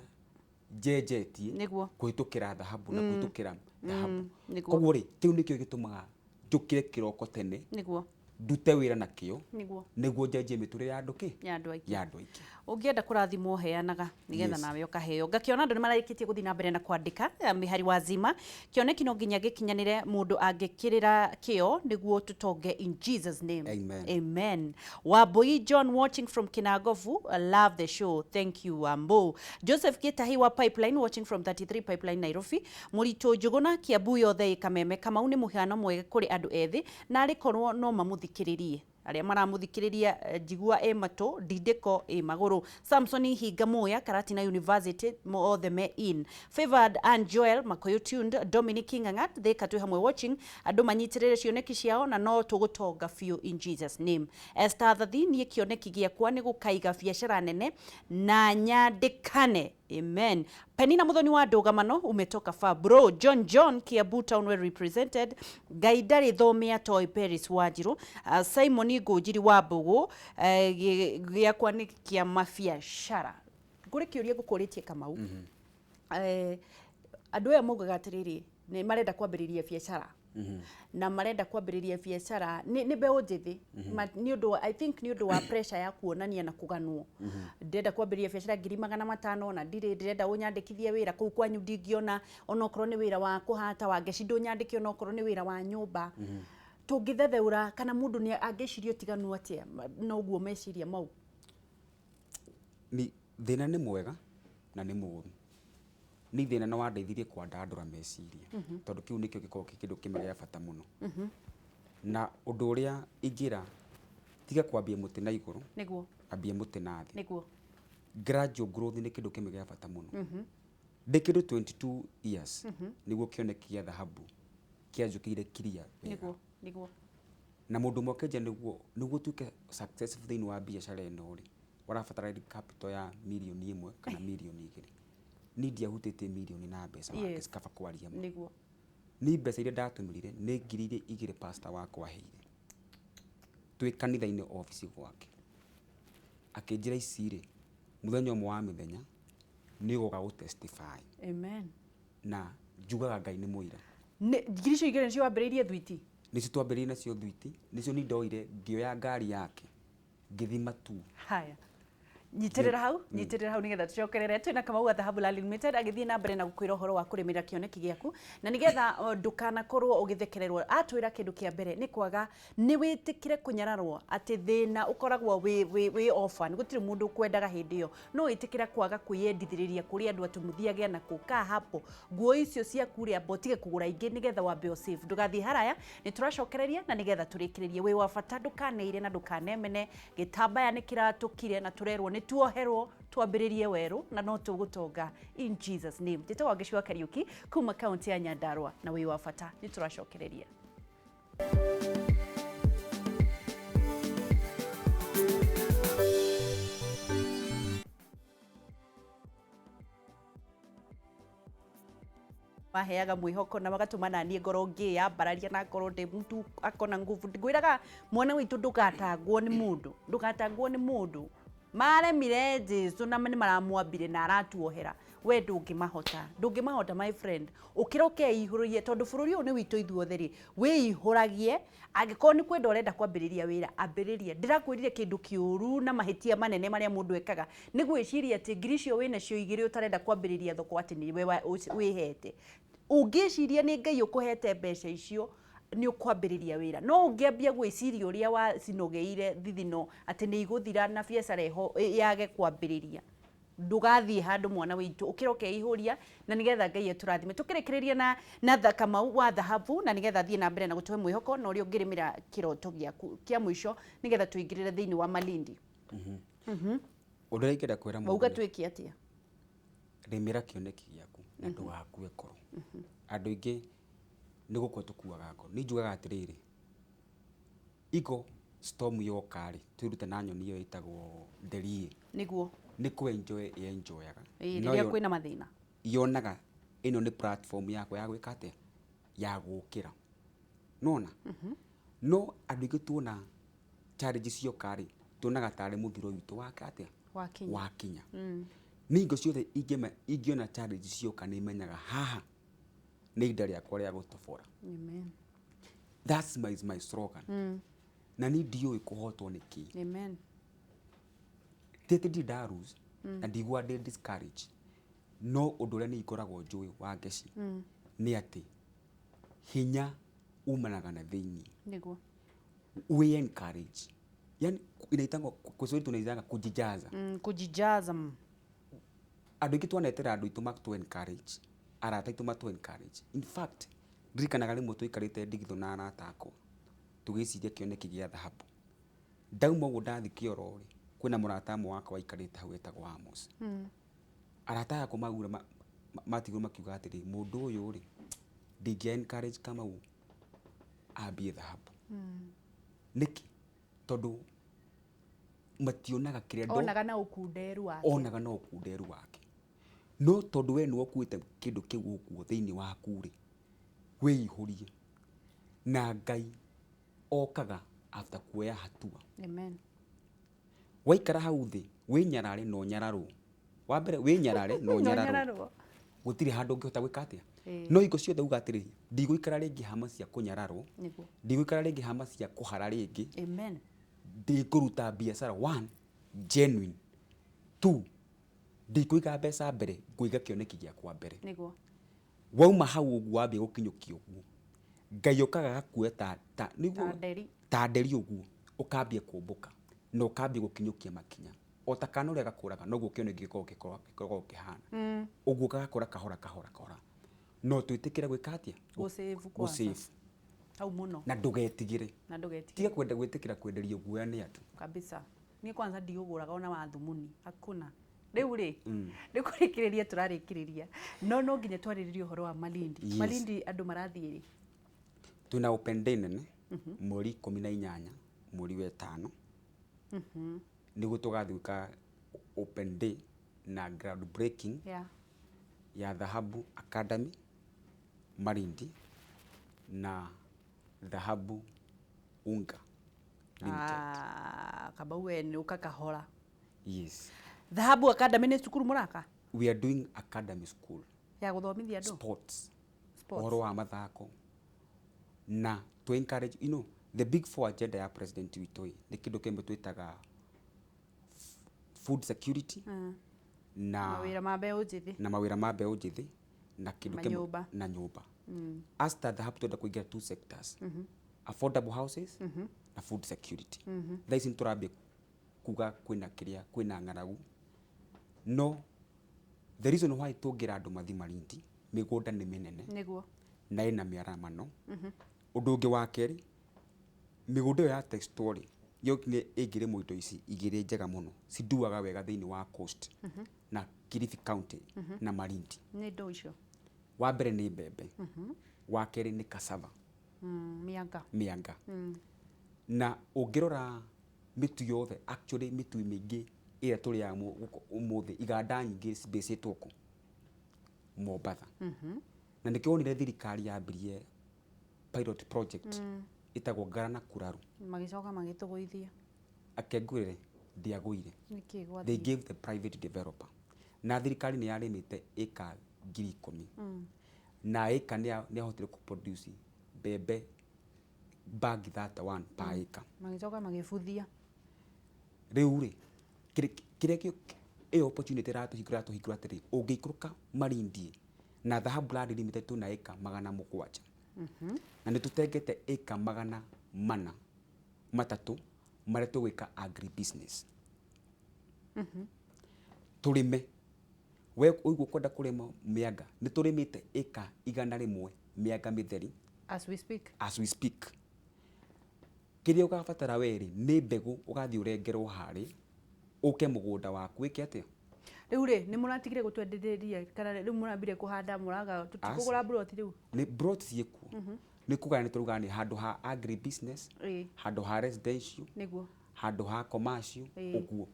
njenjetie kũhĩtũkĩra thahabu na kũhĩtũkĩra thahabu. Koguo rĩ, kĩu nĩkĩo gĩtũmaga njũkĩre kĩroko tene. Nĩguo. Ndute wĩra na kĩo. Nĩguo. Nĩguo njenjie mĩtũrĩre ya andũ kĩ? Ya andũ aingĩ. Ya andũ aingĩ. Ũngĩenda kũrathimwo heanaga nĩgetha nawe ũkaheo. Ngakĩona andũ nĩmarĩkĩtie gũthiĩ na mbere na kwandĩka mĩhari wa zima. Kĩoneki no nginya gĩkinyanĩre mũndũ angĩkĩrĩra kĩo nĩguo tũtonge in Jesus name. Amen. Amen. Wambui John watching from Kinangofu, love the show. Thank you Wambo. Joseph Gitahi wa Pipeline watching from 33 Pipeline Nairobi. Mũritũ Njũgũna Kiambu yothe ĩkameme Kamau nĩ mũhiano mwega kũrĩ andũ ethĩ na arĩ korwo no mamũthikĩrĩrie. Arĩa maramũthikĩrĩria njigua ĩ matũ ndindĩko ĩ magũrũ. Samson Hinga Moya Karatina University othe me in. Favored and Joel Makoyo tuned Dominic King'ang'a Thika twĩ hamwe watching andũ manyitĩrĩre cioneki ciao na no tũgũtonga biũ in Jesus name. Esther Thathi niĩ kĩoneki gĩakwa nĩ gũkaiga biacara nene na nyandĩkane. Amen. Penina Muthoni wa Ndũgamano umetoka far bro. John John Kiambu town well represented. Ngai ndarĩ thomea toy Paris Wanjiru. Simon Ngũnjiri wa Mbũgũ gĩakwa nĩ kĩa mabiacara. Ngũrĩ kĩũria ngũkũrĩtie Kamau. Andũ aya maugaga atĩrĩrĩ, nĩ marenda kwambĩrĩria biacara. Na marenda kwambĩrĩria biacara nĩ mbeũ njĩthĩ. Nĩ ũndũ I think nĩ ũndũ wa pressure ya kuonania na kũganwo. Ndĩrenda kwambĩrĩria biacara 500,000 na ndirĩ, ndĩrenda ũnyandĩkithie wĩra kũu kwanyu ndingĩona onokorwo nĩ wĩra wa kũhata wa ngeci ndũnyandĩke onokorwo nĩ wĩra wa nyũmba. Tũngĩthetheũra kana mũndũ nĩ angĩciria ũtiganu atĩa noguo meciria mau? Ni thĩna nĩ mwega na nĩ mũũru. Ni thĩna nĩ wandeithirie kwandandũra meciria. Tondũ kĩu nĩkĩo gĩkoragwo kĩ kĩndũ kĩmwe gĩa bata mũno. Na ũndũ ũrĩa ingĩra tiga kwambia mũtĩ na igũrũ. Nĩguo. Ambia mũtĩ na thĩ. Nĩguo. Gradual growth nĩ kĩndũ kĩmwe gĩa bata mũno. Ndĩ kĩndũ 22 years nĩguo kĩoneki gĩa thahabu kĩanjũkĩire kiria wega. Nĩguo, nĩguo. Na mũndũ ũmwe akĩnjĩra nĩguo ũtuĩke successful thĩinĩ wa biacara ĩno rĩ, ũrabatara capital ya mirioni 1 kana mirioni 2. Niĩ ndiahutĩtie mirioni na mbeca wake, kaba kwaria ma. Nĩguo. Niĩ mbeca iria ndatũmĩrire nĩ 2,000 pastor wakwa aheire. Twĩ kanitha-inĩ office gwake. Akĩnjĩra ici rĩ, mũthenya ũmwe wa mĩthenya nĩ ũgoka gũ testify. Amen. Na njugaga Ngai nĩ mũira. Nĩ 2,000 nĩcio wambĩrĩirie thwiti? Nĩcio twambĩrĩirie nacio thwiti, nĩcio niĩ ndoire ngĩoya ngari yake ngĩthiĩ Matuu. Haya. Nyitĩrĩra hau, nyitĩrĩra hau nĩgetha tũcokerere. Twĩna Kamau wa Thahabu Land Limited agĩthiĩ na mbere na gũkwĩra ũhoro wa kũrĩmĩra kĩoneki gĩaku na nĩgetha ndũkanakorwo ũgĩthekererwo. Atwĩra kĩndũ kĩa mbere nĩ kwaga nĩ wĩtĩkĩre kũnyararwo atĩ thĩna ũkoragwo wĩ orphan, gũtirĩ mũndũ ũkwendaga hĩndĩ ĩyo. No wĩtĩkĩre kwaga kwĩyendithĩrĩria kũrĩ andũ atĩ mũthiage na kũ kaa hapo nguo icio ciaku rĩ amba ũtige kũgũra ingĩ nĩgetha wambe ũsave. Ndũgathiĩ haraya, nĩ tũracokereria na nĩgetha tũrĩkĩrĩrie. Wĩ wa bata, ndũkaneire na ndũkanemene. Gĩtambaya nĩ kĩratũkire na tũrerwo nĩ tuoherwo twambĩrĩrie werũ na no tũgũtonga in Jesus name. Njĩtagwo Wangeci wa Kariuki kuma kaunti ya Nyandarua na wĩ wa bata, nĩ tũracokereria. Maheaga mwĩhoko na magatũma na niĩ ngorwo ngĩyambararia na ngorwo ndĩ mtu akona nguvu. Ngwĩraga mwana witũ ndũgatangwo nĩ mũndũ, ndũgatangwo nĩ mũndũ. Maremire Jesu na nĩ maramwambire na aratuohera. We ndũngĩmahota, ndũngĩmahota my friend. Ũkĩra ũkeihũrĩrie tondũ bũrũri ũyũ nĩ witũ ithuothe rĩ, wĩihũragie. Angĩkorwo nĩ kwenda ũrenda kwambĩrĩria wĩra, ambĩrĩria. Ndĩrakwĩrire kĩndũ kĩũru na mahĩtia manene marĩa mũndũ ekaga nĩ gwĩciria atĩ ngiri icio wĩnacio igĩrĩ ũtarenda kwambĩrĩria thoko atĩ nĩwe wĩhete. Ũngĩciria nĩ Ngai ũkũhete mbeca icio, nĩ ũkwambĩrĩria wĩra. No ũngĩambia gwĩciria ũrĩa wacinogeire thithino atĩ nĩ igũthira na biacara ĩho yage kwambĩrĩria, ndũgathiĩ handũ mwana witũ. Ũkĩra ũkeihũria na nĩgetha Ngai atũrathime. Tũkĩrĩkĩrĩria na Kamau wa Dhahabu na nĩgetha athiĩ na mbere na gũtũhe mwĩhoko na ũrĩa ũngĩrĩmĩra kĩroto gĩaku kĩa mũico nĩgetha tũingĩrĩre thĩinĩ wa Malindi. Ũndũ ũrĩa ingĩenda kwĩra mũndũ Wauga twĩke atĩa? Rĩmĩra kĩoneki gĩaku na ndũgakue ngoro. Andũ aingĩ nĩ gũkua tũkuaga ngoro. Niĩ njugaga atĩrĩrĩ, igo storm yoka rĩ, twĩrute na nyoni ĩyo ĩtagwo nderi. Nĩguo. Nĩ kũ enjoy ĩ-enjoyaga. Rĩrĩa kwĩna mathĩna. Yonaga ĩno nĩ platform yakwa ya gwĩka atĩa? Ya gũkĩra. Nĩwona? No andũ aingĩ tuona challenge cioka rĩ, tuonaga tarĩ mũthiro witũ waka atĩa? Wakinya. Wakinya. Niĩ hingo ciothe ingĩona challenge cioka nĩ menyaga haha nĩ ihinda rĩakwa rĩa gũtobora. Amen. That's my slogan. Na niĩ ndiũĩ kũhotwo nĩ kĩĩ. Amen. Ti atĩ ndirĩ nda lose na ndiguaga ndĩ discouraged. No ũndũ ũrĩa niĩ ngoragwo njũĩ wa Ngeci nĩ atĩ hinya umanaga na thĩinĩ. Nĩguo. We encourage. Yani inaitangwa kwa Kiswahili tunaitanga kujijaza. Kujijaza. Andũ aingĩ twanetera andũ aitũ matu encourage, arata aitũ matu encourage. In fact, ndirikanaga rĩmwe tũikarĩte ndigithũ na arata akwa tũgĩciria kĩoneki gĩa thahabu. Ndauma ũguo ndathiĩ kĩoro rĩ, kwĩna mũrata ũmwe wakwa waikarĩte hau etagwo Amos. Arata akwa maugire matigwo makiuga atĩrĩ, mũndũ ũyũ rĩ, ndingĩa encourage Kamau ambie thahabu. Nĩkĩ? Tondũ mationaga kĩrĩa onaga na ũkunderu wake. Onaga na ũkunderu wake. No tondũ we nĩwe ũkuĩte kĩndũ kĩu ũguo thĩinĩ waku rĩ, wĩihũrie. Na Ngai okaga after kuoya hatua. Amen. Waikara hau thĩ, wĩnyarare na ũnyararwo. Wa mbere wĩnyarare na ũnyararwo. Gũtirĩ handũ ũngĩhota gwĩka atĩa. No hingo ciothe uga atĩrĩrĩ, ndigũikara rĩngĩ hama cia kũnyararwo. Nĩguo. Ndigũikara rĩngĩ hama cia kũhara rĩngĩ. Amen. Ndikũruta biacara one, genuine. Two, ndikũiga mbeca mbere, ngũiga kĩoneki gĩakwa mbere. Nĩguo. Wauma hau ũguo wambia gũkinyũkia ũguo, Ngai okaga agakuoya ta, nĩguo, Ta nderi. Ta nderi ũguo, ũkambia kũmbũka na ũkambia gũkinyũkia makinya. O ta kana ũrĩa gakũraga, noguo kĩoneki gĩkoragwo gĩkĩhana. Ũguo gagakũra kahora kahora kahora. No twĩtĩkĩre gwĩka atĩa? Gũsave kwanza. Gũsave. Hau mũno. Na ndũgetigĩre. Na ndũgetigĩre. Tiga kwenda gwĩtĩkĩra kwenderio guoya nĩ andũ. Kabisa. Niĩ kwanza ndiũgũraga ona wa thumuni. Hakuna. Rĩu rĩ, nĩ kũrĩkĩrĩria tũrarĩkĩrĩria. No no nginya twarĩrĩrie ũhoro wa Malindi. Yes. Malindi andũ marathiĩ rĩ? Twĩna open day nene, mweri 18, mweri wa ĩtano. Nĩguo tũgathiĩ gwĩka open day na ground breaking ya Dhahabu Academy Malindi na Dhahabu Unga Limited. Kamau we nĩ ũka kahora. Yes. Dhahabu Academy nĩ cukuru mũraka? We are doing academy school. Ya gũthomithia andũ? Sports. Sports. Ũhoro wa mathako. Na to encourage, you know, the big four agenda ya president witũ ĩ, nĩ kĩndũ kĩmwe twĩtaga food security na mawĩra ma mbeũ njĩthĩ. Na mawĩra ma mbeũ njĩthĩ na kĩndũ Na kĩmwe nyũmba. na nyũmba. As ta Dhahabu twenda kũingĩra two sectors. Affordable houses na food security. Thaa ici nĩtũrambia kuga kwĩna kĩrĩa, kwĩna ng'aragu. No the reason why tũngĩra andũ mathiĩ Malindi, mĩgũnda nĩ mĩnene. Nĩguo. Na ĩna mĩaramano. Ũndũ ũngĩ wa kerĩ, mĩgũnda ĩyo ya textile rĩ, yo nĩ ĩngĩrĩmwo indo ici igĩrĩ njega mũno, cinduaga wega thĩinĩ wa coast na Kilifi County na Malindi. Nĩ indo icio? Wa mbere nĩ mbembe. Wa kerĩ nĩ cassava. Mĩanga. Mĩanga. Na ũngĩrora mĩtu yothe, actually mĩtu mĩingĩ ĩrĩa tũrĩaga gũkũ ũmũthĩ, iganda nyingĩ cibĩcĩtwo kũ? Mombatha. Na nĩkĩo wonire thirikari yambirie pilot project ĩtagwo Ngara na Kuraru. Magĩcoka magĩtũgũithia. Ake ngwĩre, Ndĩagũire. Nĩkĩ They gwathiĩ? gave the private developer, na thirikari nĩ yarĩmĩte ĩka 10,000 na ĩka nĩ yahotire kũproduce mbembe bag 31 per acre. Magĩcoka magĩbuthia. Rĩu rĩ, kĩrĩa ĩyo opportunity ĩratũhingũra tũhingũra atĩrĩ, ũngĩikũrũka Malindi na Dhahabu Land Limited twĩna ĩka 700 na nĩ tũtengete ĩka 403 marĩa tũgwĩka agri business, tũrĩme. We ũigua kwenda kũrĩma mĩanga, nĩ tũrĩmĩte ĩka 100 mĩanga mĩtheri. As we speak. As we speak. Kĩrĩa ũgabatara werĩ nĩ mbegũ, ũgathiĩ ũrengerwo harĩ ũke mũgũnda waku wĩke atĩa? Rĩu rĩ, nĩ mũratigire gũtwendereria kana rĩu mũrambire kũhanda mũraga tũtikũgũra broti rĩu? Nĩ broti ciĩkuo, nĩ kũgaya, nĩ tũrauga nĩ handũ ha agri business, handũ ha residential, handũ ha commercial, ũguo.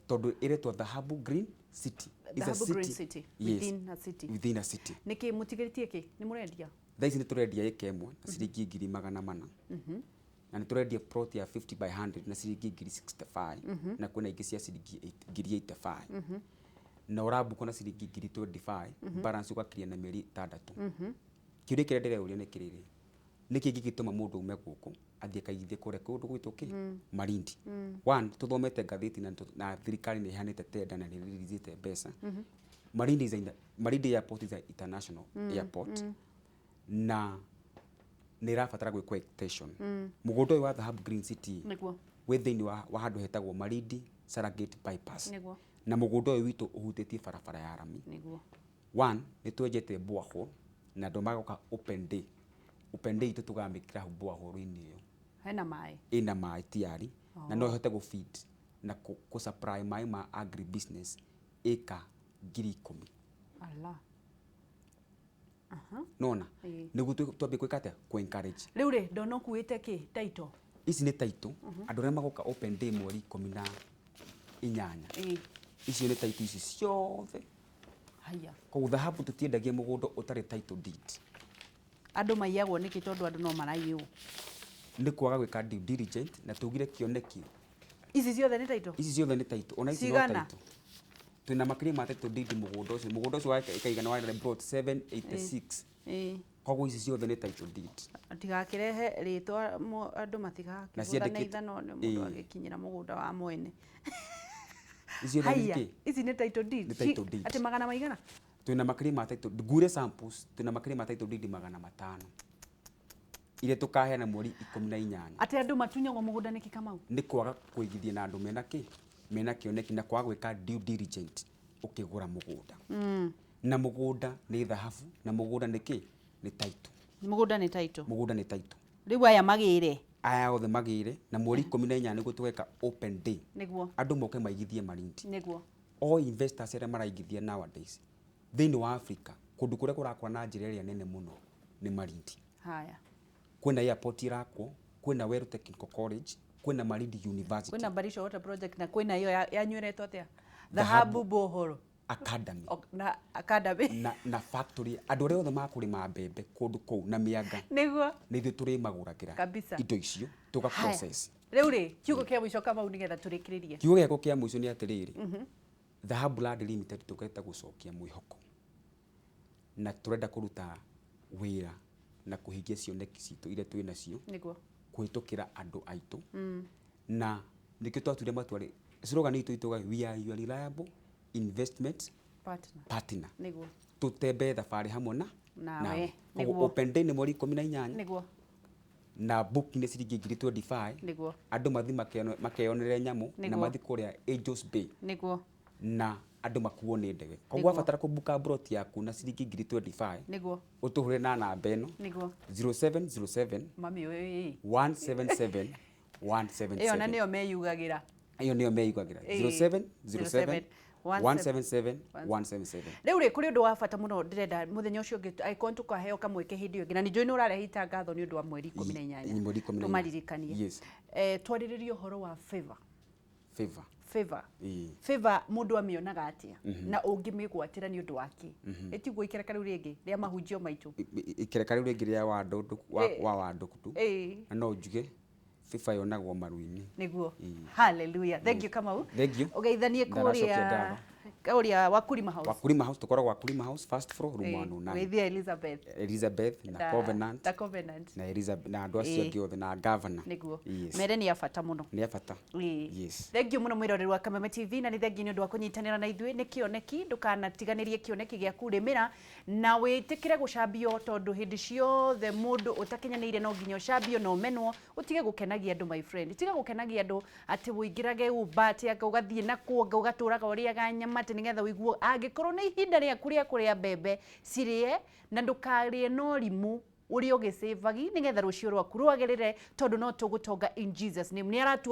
Tondũ ĩretwo Dhahabu Green City. It's a Dhahabu Green City. Yes. Within a city. Within a city. Nĩkĩ mũtigĩrĩtie kĩ nĩ mũrendia? Thaa ici nĩ tũrendia ĩka ĩmwe na ciringi 400,000, na nĩ tũrendia plot ya 50 by 100 na ciringi ngiri 65, na kwĩna ingĩ cia ciringi ngiri 85, na ũrambukwo na ciringi ngiri 25, balance ũgakiria na mĩeri 6. Kĩũria kĩrĩa ndĩreuria nĩ kĩrĩrĩ, nĩkĩ gĩgĩtũma mũndũ ume gũkũ athiĩ akaigithie kũrĩa kũndũ gwitũ kĩ Malindi? One, tũthomete ngathĩti na thirikari nĩ ĩheanĩte tender na nĩ ĩreleasĩte mbeca. Malindi Airport is an international airport na nĩ ĩrabatara gwĩkwo extension. Mũgũnda ũyũ wa Dhahabu Green City wĩ thĩinĩ wa handũ hetagwo Malindi Serengeti Bypass, na mũgũnda ũyũ witũ ũhutĩtie barabara ya rami. One, nĩ twenjete borehole na andũ magoka open day. Open day itũ tũgamĩkĩra hau borehole-inĩ ĩyo. Hena maĩ? Ĩna maĩ tiari na no ĩhote gũ-feed na kũ-supply maĩ ma agri business ĩka 10,000. Ala. Nona nĩguo twambie gwĩka atĩa, kũ-encourage. Rĩu rĩ, ndona ũkuĩte kĩ title? Ici nĩ title. Andũ arĩa magoka open day mweri 18, icio nĩ title ici ciothe. Haya. Koguo Dhahabu tũtiendagia mũgũnda ũtarĩ title deed. Andũ maiyagwo nĩkĩ, tondũ andũ no maraiywo? Nĩ kwaga gwĩka due diligent, na tugire kĩoneki. Ici ciothe nĩ title? Ici ciothe nĩ title, ona ici no Cigana? title. Twĩna makĩria ma title deed mũgũnda ũcio. Mũgũnda ũcio wa ĩka igana wa plot 786. Koguo ici ciothe nĩ title deed. Tigakĩrehe rĩtwa andũ Na matigakĩhũthane ithanwa nĩ mũndũ agĩkinyĩra mũgũnda wa mwene. Ici ciothe nĩ Haya, kĩ? Ici nĩ title deed. Nĩ title deed. Atĩ magana maigana? Twĩna makĩria ma title, ngure samples, twĩna makĩria ma title deed 500 iria tũkaheana mweri 18. Atĩ andũ matunyagwo mũgũnda nĩkĩ, Kamau? Nĩ kwaga kũigithia na andũ mena kĩ, mena kĩoneki, na kwaga gwĩka due diligent ũkĩgũra mũgũnda. Na mũgũnda nĩ thahabu, na mũgũnda nĩ kĩ, nĩ title. Mũgũnda nĩ title. Mũgũnda nĩ title. Rĩu aya magĩre? Aya othe magĩre, na mweri 18 nĩguo tũgeka open day. Andũ moke maigithie Malindi. All investors arĩa maraigithia nowadays thĩinĩ wa Africa, kũndũ kũrĩa kũrakũra na njĩra ĩrĩa nene mũno nĩ Malindi. Haya. Kwĩna airport ĩrakwo, kwĩna Weru Technical College, kwĩna Malindi University. Kwĩna Barisha Water Project, na kwĩna ĩyo yanyu ĩretwo atĩa? Dhahabu. Dhahabu Borehole Academy. Na Academy. Na factory, andũ arĩa othe makũrĩma mbembe kũndũ kũu na mĩanga, nĩ ithuĩ tũrĩmagũragĩra indo icio tũga process. Rĩu rĩ, kiugo kĩa mũico, Kamau, nĩgetha tũrĩkĩrĩrie. Kiugo gĩakwa kĩa mũico nĩ atĩrĩrĩ, Dhahabu Land Limited tũkĩte gũcokia mwĩhoko na tũrenda kũruta wĩra na kũhingia cioneki citũ iria twĩ nacio kũhĩtũkĩra andũ aitũ, na nĩkĩo twatuire matua rĩ, slogan itũ ituga, "We are your reliable investment partner." Partner. Tutembee thabarĩ hamwe na Nawe. Nawe. Koguo open day nĩ mweri 18, na booking nĩ ciringi ngiri 25. Andũ mathi makeyonere nyamũ na mathi kũrĩa Angels Bay na andũ makuo nĩ ndege. Koguo wabatara kũbuka plot yaku na ciringi ngiri 25, ũtũhũre na namba ĩno, 0707 Mami ĩĩ. 177 177. Ĩyo na nĩyo meyugagĩra. Ĩyo nĩyo meyugagĩra, 0707 177 177. Rĩu rĩ, kũrĩ ũndũ wa bata mũno ndĩrenda mũthenya ũcio ũngĩ angĩkorwo tũkaheo kamweke hĩndĩ ĩyo ĩngĩ, na nĩ njũĩ nĩ ũrarehe itangatho nĩ ũndũ wa mweri 18. Mweri 18. Tũmaririkanie. Yes. Twarĩrĩrie ũhoro wa favor. Favor. Favor. Ĩĩ. Favor mũndũ amĩonaga atĩa na ũngĩmĩgwatĩra nĩ ũndũ wa kĩ? Ĩtiguo ikereka rĩu rĩngĩ rĩa mahunjio maitũ. Ikereka rĩu rĩngĩ rĩa wandũndũ wa wandũkutu, na no njuge Bĩba yonagwo maru-inĩ. Niguo. Hallelujah. Thank you, Kamau. Thank you. Ũgeithanie Ndaracokia kũrĩa ngatho. kũrĩa Wakulima House. Wakulima House, tũkoragwo Wakulima House, first floor, room 109. Geithia Elizabeth. Elizabeth na Covenant. Na Covenant. Na Elizabeth na andũ acio angĩ othe na governor. Niguo. Yes. Mere nĩ ya bata mũno. Nĩ ya bata. Ĩĩ. Yes. Thank you mũno mwĩroreri wa Kameme TV, na nĩ thengiũ nĩ ũndũ wa kũnyitanĩra na ithuĩ. Nĩ kĩoneki, ndũkanatiganĩrie kĩoneki gĩaku, rĩmĩra na wĩtĩkĩre gũcambio, tondũ hĩndĩ ciothe mũndũ ũtakinyanĩire no nginya ũcambio na ũmenwo. Ũtige gũkenagia andũ, my friend, tiga gũkenagia andũ atĩ ũingĩrage Uber, atĩ anga ũgathiĩ nakuo, anga ũgatũraga ũrĩaga nyama atĩ nĩgetha ũigue. Angĩkorwo nĩ ihinda rĩaku rĩa kũrĩa mbembe, cirĩe na ndũkarĩe na ũrimũ ũrĩa ũgĩcĩvagi, nĩgetha rũciũ rwaku rwagĩrĩre, tondũ no tũgũtonga in Jesus name. Nĩ aratuo.